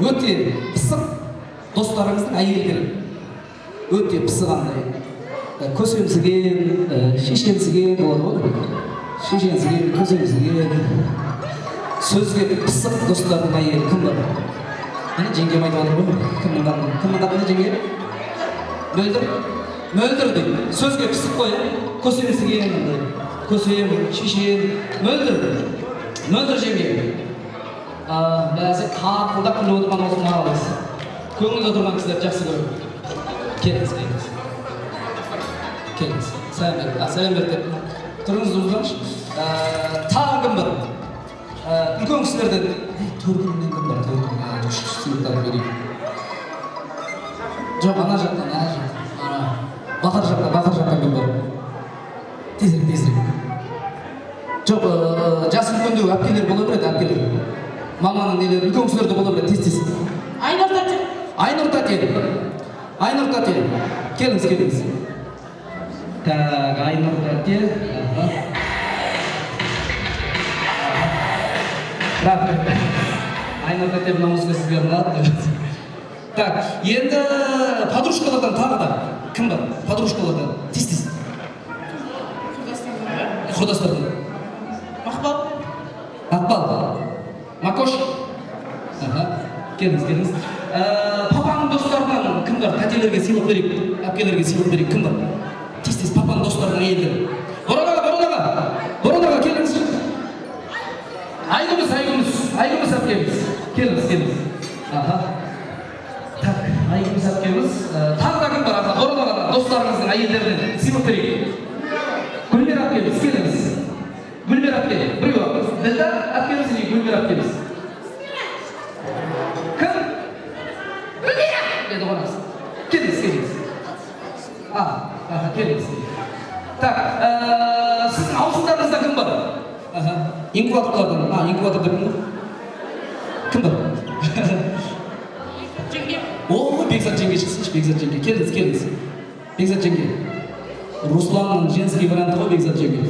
Өте пысық достарыңыздың әйелдері. Өте пысық андай. Көсемсіген, шешенсіген болады ғой. Шешенсіген, көсемсіген. Сөзге пысық достардың әйелі кім бар? Міне, жеңгем айтып отыр ғой. Кімнің қатыны? Кімнің қатыны, жеңге? Мөлдір. Мөлдір дейді. Сөзге пысық қой, иә? Көсемсіген андай. Көсем, шешен. Мөлдір. Мөлдір жеңге. Бәсе қарқылдап күліп отырған осы молодец. Көңілді отырған кісілерді жақсы көремін. Келіңіз, келіңіз. Келіңіз. Сәлем бер. Сәлем бер деп. Тұрыңыз, ұзаңызшы. Тағы кім бар? Үлкен кісілерден. Төркінінен кім бар? Төркінінен үш сыйлықтар берейік. Жоқ, ана жақтан, ана жақтан. Ана. Бақыр жақтан, бақыр жақтан кім бар? Тезірек, тезірек. Жоқ, жасы үлкендеу әпкелер бола береді, әпкелер. Маманың нелері, үлкен кісілер де бола береді, тез тез. Айнұр тәте. Айнұр тәте. Айнұр тәте. Келіңіз, келіңіз. Так, Айнұр тәте. Аха. Рахмет. Айнұр тәте, мына музыка сізге арналады. Так, енді подружкалардан тағы да кім бар? Подружкалардан. Тез тез. Құрдастардан. Мақпал. Мақпал. Макош. Аха. Келіңіз, келіңіз. Папаның достарынан кім бар? Тәтелерге сыйлық берейік, әпкелерге сыйлық берейік. Кім бар? Тез тез, папаның достарының әйелдері. Боран аға, Боран аға. Боран аға, келіңіз. Айгүміс, Айгүміс, Айгүміс әпкеміз. Келіңіз, келіңіз. Аха. Так, Айгүміс әпкеміз. Тағы да кім бар? Аха, Боран аға, достарыңыздың әйелдерінен сыйлық берейік. Гүлмира әпкеміз, келіңіз. Гүлмира әпке, біреу Ділда әпкеміз или Гүлмира әпкеміз? Кім? Гүлмира! Деді ғой. Келіңіз, келіңіз. Аха, келіңіз. Так, сіздің аузындарыңызда кім бар? Аха, инкубаторлардан, инкубатор деп ғой. Кім бар? Жеңгем. О, Бекзат жеңге шықсыншы, Бекзат жеңге. Келіңіз, келіңіз. Бекзат жеңге. Русланның женский варианты ғой Бекзат жеңге.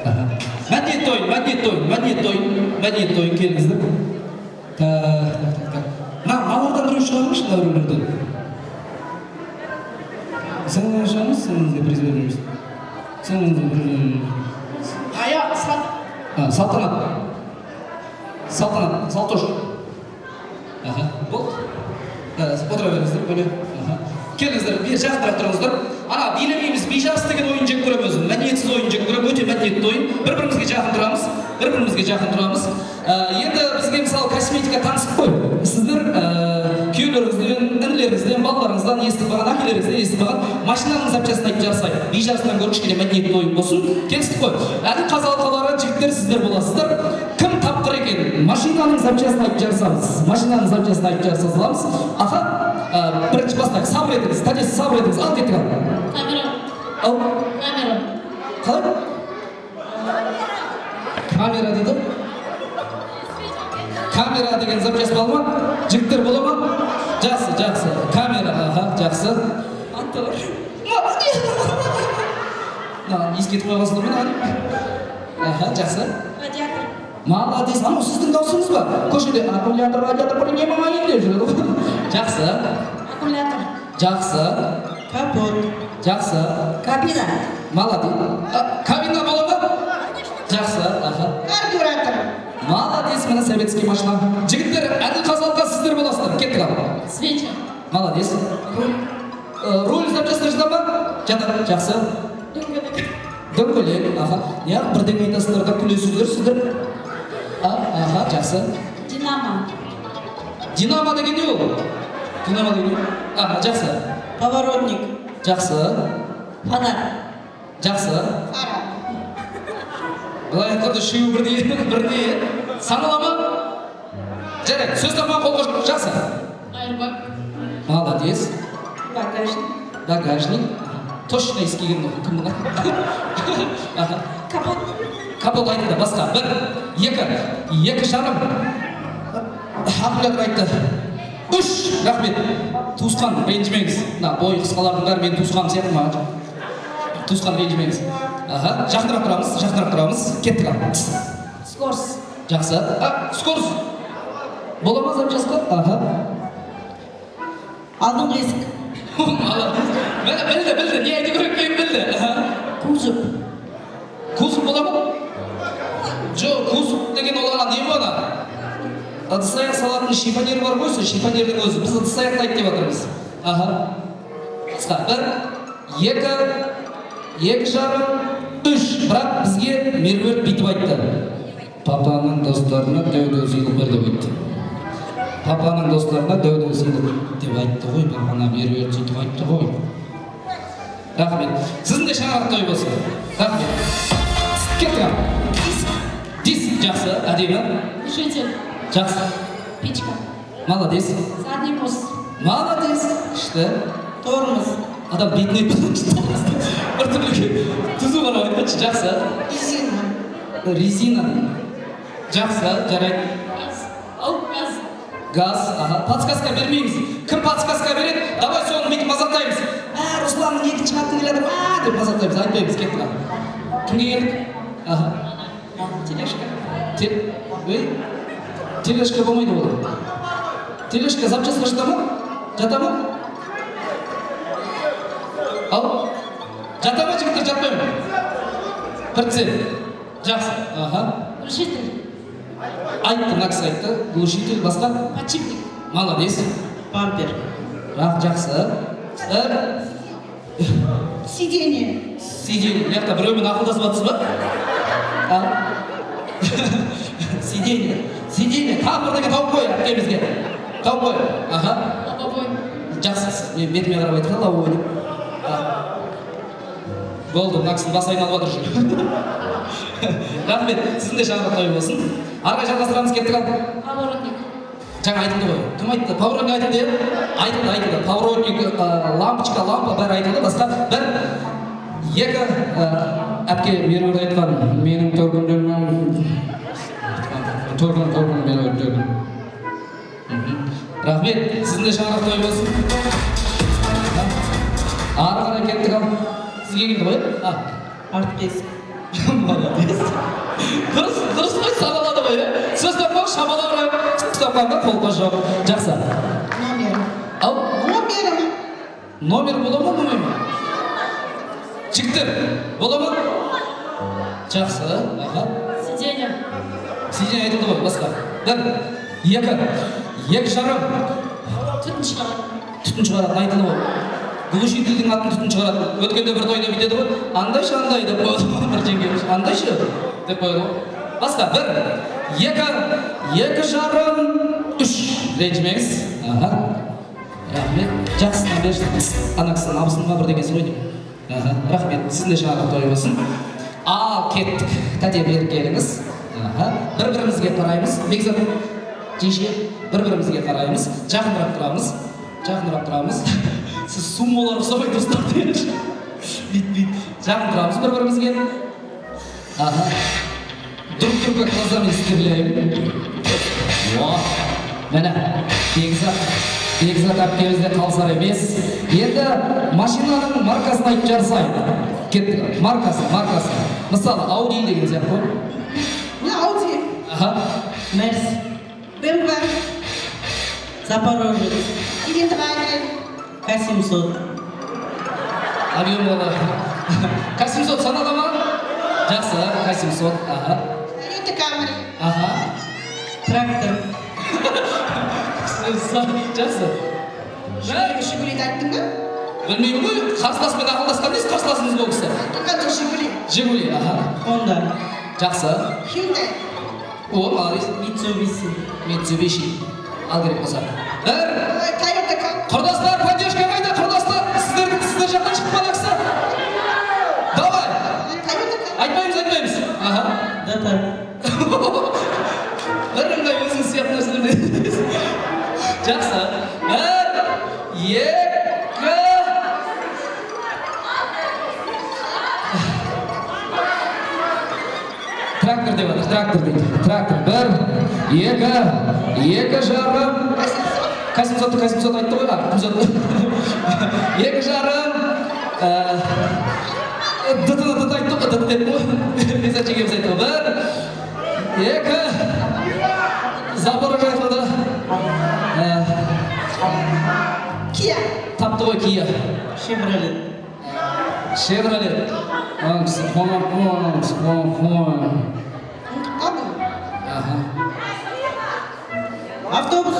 Аха. Мәдениетті ойын, мәдениетті ойын, мәдениетті ойын, мәдениетті ойын, келіңіздер. Так, так, так, так. Мына мыналардан біреу шығарыңызшы, мына біреулерден. Сіңліңіз шығарыңыз, сіңліңізге приз береміз. Сіңліңізге приз береміз. Аяқ сат. Салтанат. Салтанат, Салтош. Аха, болды. Отыра беріңіздер, бөле. Аха. Келіңіздер, бері жақынырақ тұрыңыздар. Ана билемейміз, би жарыс деген ойын жек көремін өзім. Мәдениетсіз ойын жек көремін, өте мәдениетті ойын. Бір-бірімізге жақын тұрамыз, бір-бірімізге жақын тұрамыз. Енді бізге мысалы косметика таңсық қой. Сіздер күйеулеріңізден, інілеріңізден, балаларыңыздан естіп қалған, әкелеріңізден естіп қалған машинаның запчасын айтып жарысайық. Би жарыстан гөрі кішкене мәдениетті ойын болсын. Келістік қой. Әділ қазалқалары жігіттер, сіздер боласыздар. Кім тапқыр екен? Машинаның запчасын айтып жарысамыз. Машинаның запчасын айтып жарыса саламыз. Аха, бірінші бастайық. Сабыр етіңіз, тәтесі, сабыр етіңіз. Ал, кеттік, ал. Камера. Ал. Камера. Қалай? Камера дейді. Камера деген запчасть бола ма? Жігіттер, бола ма? Жақсы, жақсы. Камера, аха, жақсы. Мотор. Мына иіскетіп қойғансыңдар ма мынаны? Аха, жақсы. Радиатор. Молодец. Анау сіздің даусыңыз ба? Көшеде аккумулятор, радиатор принимаем деп жүреді ғой. Жақсы. Аккумулятор. Жақсы. Капот. Жақсы. Кабина. Молодец. Кабина бола ма? Жақсы, аха. Карбюратор. Молодец, міне советский машина. Жігіттер, әділ қазалқа сіздер боласыздар. Кеттік, ал. Свеча. Молодец. Руль. Руль запчастьтар жата ма? Жатады, жақсы. Дөңгелек. Дөңгелек, аха. Неғып бірдеңе айтасыздар да күлесіздер сіздер? Аха, жақсы. Динамо. Динамо деген не ол? Динамо деген не? Аха, жақсы. Поворотник. Жақсы. Фонарь. Жақсы. Фара. Былай айтқанда үшеуі бірдей, бірдей. Санала ма? Жарайды, сөз таппаған қолға, жақсы. Айрбак. Молодец. Багажник. Багажник. Точно иіскеген кім мына? Аха. Капот. Капот айтылды, басқа. Бір, екі, екі жарым. Аккумулятор айтты. Үш, рахмет. Туысқан, ренжімеңіз. Мына бойы қысқалардың бәрі менің туысқаным сияқты маған. Туысқан, ренжімеңіз. Аха, жақынырақ тұрамыз, жақынырақ тұрамыз. Кеттік, ал. Скорость. Жақсы. Скорость. Бола ма запчастьқа? Аха. Алдыңғы есік. Молодец. Міне, білді, білді, не айту керек екенін білді. Аха. Кузов. Кузов бола ма? Жоқ, кузов деген ол ана не ғой, ана ыдыс аяқ салатын шифонер бар ғой, сол шифонердің өзі. Біз ыдыс аяқты айт деп жатырмыз. Аха, қысқа. Бір, екі, 2,5, үш. Бірақ бізге Меруерт бүйтіп айтты: «Папаның достарына дәу дәу сыйлық бер», — деп айтты. «Папаның достарына дәу дәу сыйлық» деп айтты ғой бір ана Меруерт, сөйтіп айтты ғой. Рахмет, сіздің де шаңырақ той болсын, рахмет. Кеттік ал. Диск. Диск, жақсы, әдемі. Глушитель. Жақсы. Печка. Молодец. Задний мост. Молодец, күшті. Тормоз. Адам бетіне біртүрлі түзу қарап айтпашы. Жақсы. Резина. Резина, жақсы, жарайды. Газ. Ау, газ. Газ, аха. Подсказка бермейміз. Кім подсказка береді, давай соны бүйтіп мазақтаймыз: «Мә, Русланның екінші қатыны келе жатыр, мә», — деп мазақтаймыз. Айтпаймыз. Кеттік ал. Кімге келдік? Аха. Тележка. Ей, тележка болмайды ол. Тележка запчастьқа жата ма? Жата ма? Ал, жата ма, жігіттер, жатпай ма? Прицеп, жақсы, аха. Глушитель. Айтты, мына кісі айтты, глушитель. Басқа? Подшипник. Молодец. Бампер. Бірақ жақсы. Бір. Сиденье. Сиденье. Мына жақта біреумен ақылдасып жатсыз ба? А? Сиденье, сиденье. Тағы бірдеңе тауып қой әпкемізге, тауып қой, аха. Лобовой. Жақсы, сіз мен бетіме қарап айтып, лобовой деп. А. Болды, мына кісінің басы айналып жатыр уже. Рахмет, сіздің де шаңырақ той болсын. Ары қарай жалғастырамыз, кеттік ал. Поворотник. Жаңа айтылды ғой. Кім айтты? Поворотник айтылды, иә, айтылды, айтылды. Поворотник, лампочка, лампа, бәрі айтылды. Басқа? Бір, екі. Әпке Меруерт айтқан: «Менің төркіндерім, төркін, төркін, Меруерт, төркін». Рахмет, сіздің де шаңырақ той болсын. Ары қарай кеттік ал. Сізге келді ғой, иә? А. Артқы есік. Молодец, дұрыс, дұрыс қой, саналады ғой, иә. Сөз таппау, шамалап ұстап қалды, қолқа жоқ. Жақсы. Номер. Ау. Номер. Номер бола ма, болмай ма, жігіттер? Бола ма? Жақсы, аха. Сиденье. Сиденье айтылды ғой. Басқа? Бір, екі, 2,5. Түтін шығарады. Түтін шығаратын айтылды ғой. Глушительдің атын түтін шығаратын. Өткенде бір тойда бүйтеді ғой: «Андайшы, андай», — деп қояды ғой бір жеңгеміз, «андайшы» деп қояды ғой. Басқа? Бір, екі, 2,5, үш. Ренжімеңіз, аха. Рахмет, жақсысынан берші ана кісінің абысыны ма, бірдеңесі ғой деймін. Аха, рахмет, сіздің де шаңырақ той болсын. Ал кеттік. Тәте, бері келіңіз. Аха, бір бірімізге қараймыз. Бекзат жеңше, бір бірімізге қараймыз, жақынырақ тұрамыз, жақынырақ тұрамыз. Сіз сумолар ұқсамай достар, бүйтіп бүйтіп жақын тұрамыз бір бірімізге. Аха, друг друга глазами стреляем. О, міне, Бекзат, Бекзат әпкеміз де қалысар емес. Енді машинаның маркасын айтып жарысайық. Кеттік. Маркасы, маркасы. Мысалы, Ауди деген сияқты ғой. Мына Ауди. Аха. Мерс. БМВ. Запорожец. Гелендваген. К 700. Объем К 700 санала ма? Жақсы, К 700, аха. Тойота Камри. Аха. Трактор. Жақсы. Жигулиді айттың ба? Білмеймін ғой, қарсыласпен ақылдасқан несі, қарсыласыңыз ол кісі. Айтылған жоқ, Жигули. Жигули, аха. Honda. Жақсы. Hyundai. О, молодец. Mitsubishi. Mitsubishi. Ал керек болса. Бір. Тойота Камри. Құрдастар, поддержка қайда, құрдастар? Сіздер жақтан шығып ана кісі. Давай. Тойота Камри. Айтпаймыз, айтпаймыз. Аха. Дата. Бірыңғай өзіңіз сияқты нәрселерді. Жақсы. Бір, екі. Трактор деп жатыр, трактор дейді. Трактор. Бір, екі, 2,5. К 700-ты, К 700 айтты ғой, а, 700. 2,5. Д-ны д айтты ғой, д деп қой. Бекзат жеңгеміз айтты ғой. Бір, екі. Запорожец айтылды. Киа. Шевролет. Шевролет. Ана кісі қуанып, ана кісі қуанып, қуанып. Қалдым. Аха. Автобус.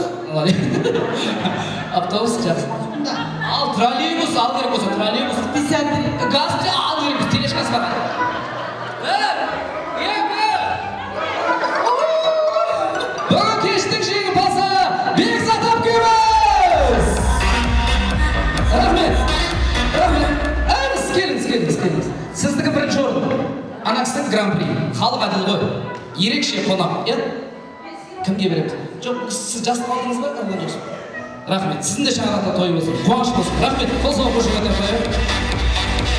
Автобус, жақсы. Да. Ал троллейбус ал керек болса, троллейбус. 53. Газ ал керек болса, тележкасы бар. Бір, екі. Бүгін кештің жеңімпазы Бекзат әпкеміз! Рахмет, рахмет. Әңіз, келіңіз, келіңіз, келіңіз. Сіздікі бірінші орын, ана кісінің гран-при. Халық әділ ғой. Ерекше қонақ, иә? Кімге береміз? Жоқ, сіз жастық алдыңыз ба, алған жоқсыз ба? Рахмет. Сіздің де шаңырақта той болсын, қуаныш болсын. Рахмет. Қол соғып қошемет қояйық.